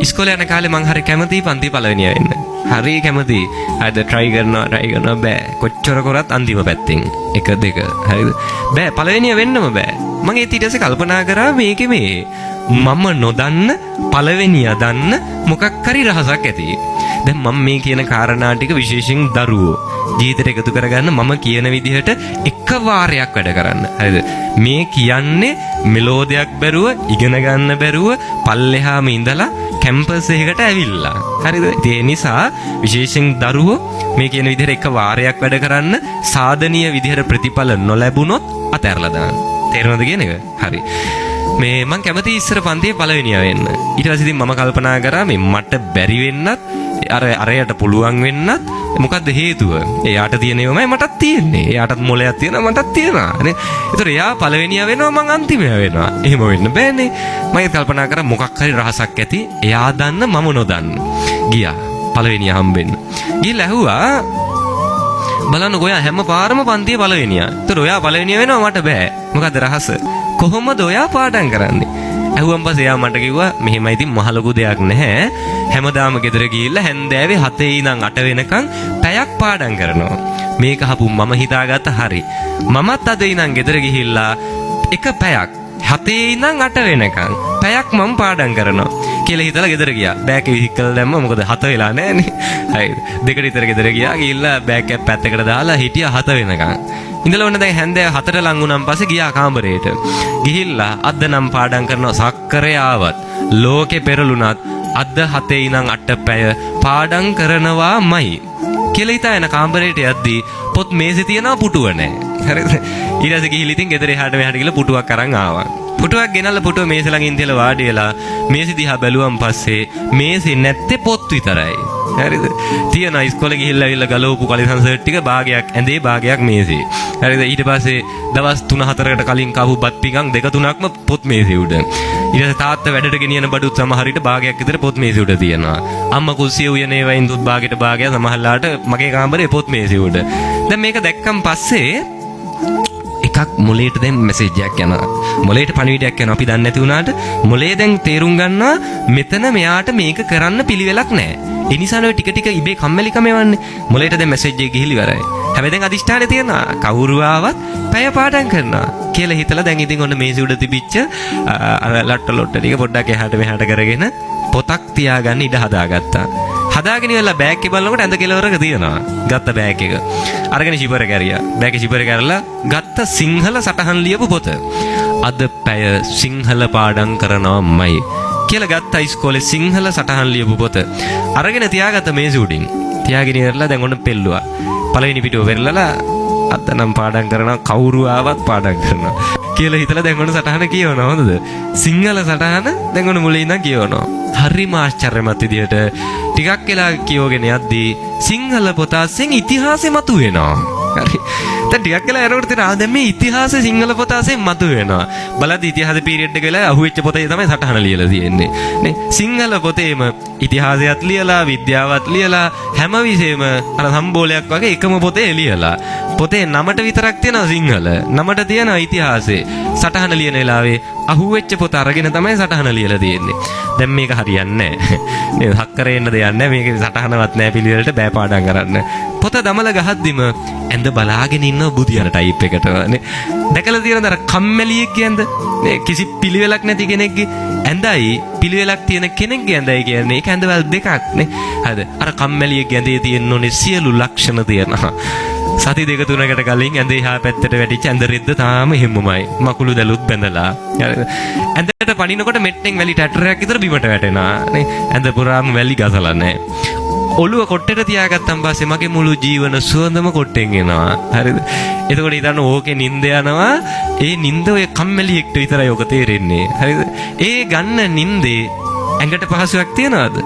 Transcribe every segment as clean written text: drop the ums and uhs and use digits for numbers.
ඉස්කෝලේ යන කාලේ මං හරි කැමතියි පන්ති පළවෙනියා වෙන්න. හරි කැමතියි. හරිද, try කරනවා try කරනවා, බෑ. කොච්චර කරත් අන්තිම පැත්තෙන් 1 2 හරිද? බෑ, පළවෙනියා වෙන්නම බෑ. මං ඒත් ඊට පස්සේ කල්පනා කරා මේකේ මේ මම නොදන්න පළවෙනියා දන්න මොකක් හරි රහසක් ඇති. දැන් මම මේ කියන කාරණා ටික විශේෂයෙන් දරුවෝ ජීවිතේට එකතු කරගන්න මම කියන විදිහට එක වාරයක් වැඩ කරන්න. හරිද? මේ කියන්නේ මෙලෝ දෙයක් බැරුව, ඉගෙන ගන්න බැරුව පල්ලෙහාම ඉඳලා කැම්පස් එකකට ඇවිල්ලා. හරිද? ඉතින් ඒ නිසා විශේෂයෙන් දරුවෝ මේ කියන විදිහට එක වාරයක් වැඩ කරන්න, සාධනීය විදිහට ප්‍රතිඵල නොලැබුණොත් අතහැරලා දාන්න. තේරෙනවද කියන එක? හරි. මේ මං කැමති ඉස්සර පන්තියේ පළවෙනියා වෙන්න. ඊට පස්සේ ඉතින් මම කල්පනා කරා මේ මට බැරි වෙන්නත් අර අරයට පුළුවන් වෙන්නත් මොකද්ද හේතුව? එයාට තියෙන ඒවාමයි මටත් තියෙන්නේ. එයාටත් මොලයක් තියෙනවා, මටත් තියෙනවා නේ. ඒතර එයා පළවෙනියා වෙනවා, මං අන්තිමයා වෙනවා. එහෙම වෙන්න බෑනේ. මම ඒත් කල්පනා කරා මොකක් හරි රහසක් ඇති. එයා දන්න මම නොදන්න. ගියා පළවෙනියා හම්බෙන්න. ගිහිල්ලා ඇහුවා, බලන්න ඔයා හැම පාරම පන්තියේ පළවෙනියා. ඒතර ඔයා පළවෙනියා වෙනවා, මට බෑ. මොකද්ද රහස? කොහොමද ඔයා පාඩම් කරන්නේ? ඇහුවන් පස්සේ එයා මට කිව්වා මෙහෙමයි, ඉතින් මහ ලොකු දෙයක් නැහැ. හැමදාම ගෙදර ගිහිල්ලා හැන්දෑවේ 7 ඉඳන් 8 වෙනකන් පැයක් පාඩම් කරනවා. මේක අහපු මම හිතාගත්ත හරි. මමත් අද ඉඳන් ගෙදර ගිහිල්ලා එක පැයක් 7 ඉඳන් 8 වෙනකන් පැයක් මම පාඩම් කරනවා කියලා හිතලා ගෙදර ගියා. බෑග් එක විසිකලා දැම්මා. මොකද 7 වෙලා නැහනේ. හරි. 2ට විතර ගෙදර ගියා. ගිහිල්ලා බෑග් එක පැත්තකට දාලා හිටියා 7 වෙනකන්. ඉඳලා ඔන්න දැන් හැන්දෑව 4ට ලං වුණාන් පස්සේ ගියා කාමරේට. ගිහිල්ලා අද නම් පාඩම් කරනවා, සක්කරේ ආවත් ලෝකෙ පෙරළුණත් අද 7 ඉඳන් 8 පැය පාඩම් කරනවාමයි කියලා හිතා එන කාමරේට යද්දී පොත් මේසේ තියනවා, පුටුව නෑ. හරිද? ඊට පස්සේ ගිහිල්ලා ඉතින් ගෙදර එහාට මෙහාට ගිහලා පුටුවක් අරන් ආවා. පුටුවක් ගෙනල්ලා පුටුව මේස ළඟින් තියලා වාඩි වෙලා මේසෙ දිහා බැලුවන් පස්සේ මේසෙ නැත්තේ පොත් විතරයි. හරිද? තියෙන ඉස්කෝලේ ගිහිල්ලා ඇවිල්ලා ගලවපු කලිසම් සර්ට් ටික භාගයක් ඇඳේ, භාගයක් මේසේ. හරිද? ඊට පස්සේ දවස් 3-4කට කලින් කාපු බත් පිඟන් දෙක තුනක්ම පොත් මේසේ උඩ. ඊට පස්සේ තාත්තා වැඩට ගෙනියන බඩුත් සමහර විට භාගයක් විතර පොත් මේසේ උඩ තියෙනවා. අම්මා කුස්සිය උයන ඒවායින් දුත් භාගයට භාගයක් සමහරලාට මගේ කාමරේ පොත් මේසේ උඩ. දැන් මේක දැක්කන් පස්සේ එකක් මොලේට දැන් මැසේජ් එකක් යනවා. මොලේට පණිවිඩයක් යනවා. අපි දන්නේ නැති වුණාට මොලේ දැන් තේරුම් ගන්නවා මෙතන මෙයාට මේක කරන්න පිළිවෙලක් නැහැ. ඒ නිසා නේ ටික ටික ඉබේ කම්මැලිකම එවන්නේ. මොලේට දැන් මැසේජ් එක ගිහිලි ඉවරයි. හැබැයි දැන් අදිෂ්ඨානය තියෙනවා. කවුරු ආවත් පැය පාඩම් කරනවා කියලා හිතලා දැන් ඉතින් ඔන්න මේසෙ උඩ තිබිච්ච අර ලට්ට ලොට්ට ටික පොඩ්ඩක් එහාට මෙහාට කරගෙන පොතක් තියාගන්න ඉඩ හදාගත්තා. හදාගෙන ඉවරලා බෑග් එක බලනකොට ඇඳ කෙළවරක තියෙනවා. ගත්ත බෑග් එක. අරගෙන ෂිපර් කැරියා. බෑග් එක ෂිපර් කරලා ගත්ත සිංහල සටහන් ලියපු පොත. අද පැය සිංහල පාඩම් කරනවාමයි කියලා ගත්ත ඉස්කෝලේ සිංහල සටහන් ලියපු පොත. අරගෙන තියාගත්ත මේසෙ උඩින්. තියාගෙන ඉවරලා දැන් ඔන්න පෙල්ලුවා. පළවෙනි පිටුව පෙරලලා අද නම් පාඩම් කරනවා, කවුරු ආවත් පාඩම් කරනවා කියලා හිතලා දැන් ඔන්න සටහන කියවනවා. හොඳද? සිංහල සටහන දැන් ඔන්න මුලින් ඉඳන් කියවනවා. හරිම ආශ්චර්යමත් විදිහට ටිකක් වෙලා කියවගෙන යද්දී සිංහල පොත අස්සෙන් ඉතිහාසෙ මතුවෙනවා. හරි. දැන් ටිකක් වෙලා යනකොට තේරෙනවා දැන් මේ ඉතිහාසෙ සිංහල පොත අස්සෙන් මතුවෙනවා. බලද්දි ඉතිහාස පීරියඩ් එක වෙලා අහුවෙච්ච පොතේ තමයි සටහන ලියලා තියෙන්නේ. නේ, සිංහල පොතේම ඉතිහාසයත් ලියලා, විද්‍යාවත් ලියලා, හැම විෂයෙම අර සම්බෝලයක් වගේ එකම පොතේ ලියලා. පොතේ නමට විතරක් තියෙනවා සිංහල. නමට තියෙනවා ඉතිහාසේ. සටහන ලියන වෙලාවේ අහුවෙච්ච පොත අරගෙන තමයි සටහන ලියලා තියෙන්නේ. දැන් මේක හරියන්නේ නැහැ. නේද? හක්කරේ එන්න දෙයක් නැහැ. මේක සටහනවත් නැහැ, පිළිවෙලට බෑ පාඩම් කරන්න. පොත දමල ගහද්දිම ඇඳ බලාගෙන ඉන්න බුදියන ටයිප් එකට නේ. දැකලා තියෙනවද අර කම්මැලියෙක්ගේ ඇඳ? නේ, කිසි පිළිවෙලක් නැති කෙනෙක්ගේ ඇඳයි පිළිවෙලක් තියෙන කෙනෙක්ගේ ඇඳයි කියන්නේ ඒක ඇඳවල් දෙකක් නේ. හරිද? අර කම්මැලියෙක්ගේ ඇඳේ තියෙන්න ඕනේ සියලු ලක්ෂණ තියෙනවා. සති දෙක තුනකට කලින් ඇඳේ එහා පැත්තට වැටිච්ච ඇඳ රෙද්ද තාම එහෙමමයි. මකුළු දැලුත් බැඳලා. හරිද? ඇඳට පනිනකොට මෙට්ටෙන් වැලි ටැටරයක් විතර බිමට වැටෙනවා නේ. ඇඳ පුරාම වැලි ගසලා නැහැ. ඔළුව කොට්ටෙට තියාගත්තන් පස්සේ මගේ මුළු ජීවන සුවඳම කොට්ටෙන් එනවා. හරිද? එතකොට හිතන්න ඕකේ නින්ද යනවා. ඒ නින්ද ඔය කම්මැලියෙක්ට විතරයි ඔක තේරෙන්නේ. හරිද? ඒ ගන්න නින්දේ ඇඟට පහසුවක් තියනවද?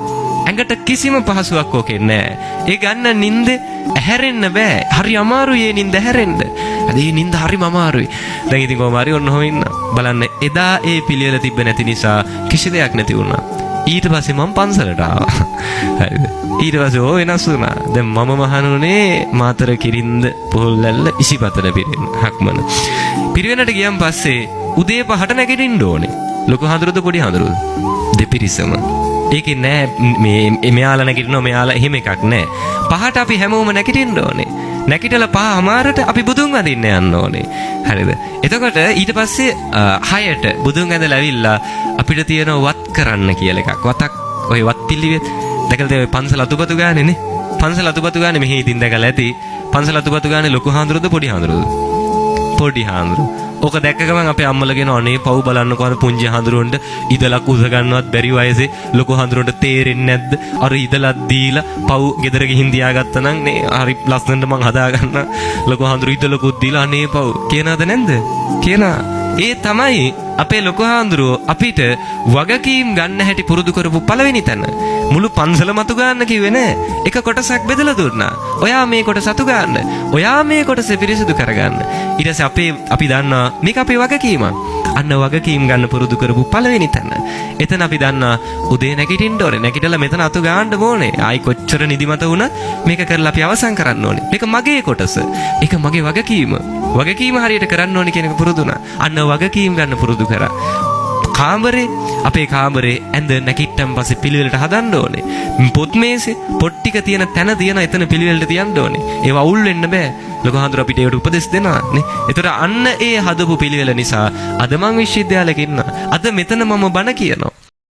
ඇඟට කිසිම පහසුවක් ඕකේ නෑ. ඒ ගන්න නින්දේ ඇහැරෙන්න බෑ. හරි අමාරුයි ඒ නින්ද ඇහැරෙන්න. අද ඒ නින්ද හරිම අමාරුයි. දැන් ඉතින් කොහොම හරි ඔන්න ඔහොම ඉන්න. බලන්න එදා ඒ පිළිවෙල තිබ්බ නැති නිසා කිසි දෙයක් නැති වුණා. ඊට පස්සේ මම පන්සලට ආවා. හරිද? ඊට පස්සේ ඕ වෙනස් වුණා. දැන් මම මහණුනේ මාතර කිරින්ද පොහොල්ලැල්ල ඉසිපතන පිරිවෙන හක්මන. පිරිවෙනට ගියන් පස්සේ උදේ 5ට නැගිටින්න ඕනේ. ලොකු හඳුරුද පොඩි හඳුරුද? දෙපිරිසම. ඒකේ නෑ මේ මෙයාලා නැගිටිනවා මෙයාලා එහෙම එකක් නෑ. 5ට අපි හැමෝම නැගිටින්න ඕනේ. නැගිටලා 5:00ට අපි බුදුන් වඳින්න යන්න ඕනේ. හරිද? එතකොට ඊට පස්සේ 6ට බුදුන් ඇඳලා ඇවිල්ලා අපිට තියෙන වත් කරන්න කියලා එකක්. වතක් ඔය වත් පිළිවෙත් දැකලා තියෙන ඔය පන්සල අතුපතු ගානේ නේ. පන්සල අතුපතු ගානේ මෙහි ඉතින් දැකලා ඇති. පන්සල අතුපතු ගානේ ලොකු හාමුදුරුවෝද පොඩි හාමුදුරුවෝද? පොඩි හාමුදුරුවෝ. ඕක දැක්ක ගමන් අපේ අම්මලා කියනවා අනේ පව් බලන්නකෝ අර පුංචි හාමුදුරුවන්ට ඉදලක් උස ගන්නවත් බැරි වයසේ ලොකු හාමුදුරුවන්ට තේරෙන්නේ නැද්ද? අර ඉදලක් දීලා පව් ගෙදර ගිහින් තියාගත්තා නම් නේ හරි ලස්සනට මං හදා ගන්න. ලොකු හාමුදුරුවෝ ඉදලකුත් දීලා අනේ පව් කියනවද නැද්ද? කියනවා. ඒ තමයි අපේ ලොකු හාමුදුරුවෝ අපිට වගකීම් ගන්න හැටි පුරුදු කරපු පළවෙනි තැන. මුළු පන්සල මතු ගන්න කිව්වේ නෑ. එක කොටසක් බෙදලා දුන්නා. ඔයා මේ කොටස අතු ගන්න. ඔයා මේ කොටස පිරිසිදු කරගන්න. ඊට පස්සේ අපි දන්නවා මේක අපේ වගකීමක්. අන්න වගකීම් ගන්න පුරුදු කරපු පළවෙනි තැන. එතන අපි දන්නවා උදේ නැගිටින්න ඕනේ. නැගිටලා මෙතන අතු ගන්න ඕනේ. ආයි කොච්චර නිදිමත වුණත් මේක කරලා අපි අවසන් කරන්න ඕනේ. මේක මගේ කොටස. ඒක මගේ වගකීම. වගකීම හරියට කරන්න ඕනේ කියන එක පුරුදු වුණා. අන්න වගකීම් ගන්න පුරුදු කරා. කාමරේ අපේ කාමරේ ඇඳ නැගිට්ටන් පස්සේ පිළිවෙලට හදන්න ඕනේ. පොත් මේසේ පොත් ටික තියෙන තැන තියෙන එතන පිළිවෙලට තියන්න ඕනේ. ඒව අවුල් වෙන්න බෑ. ලොකු හාමුදුරුවෝ අපිට ඒවට උපදෙස් දෙනවා නේ. ඒතර අන්න ඒ හදපු පිළිවෙල නිසා අද මං විශ්වවිද්‍යාලයක ඉන්නවා. අද මෙතන මම බණ කියනවා.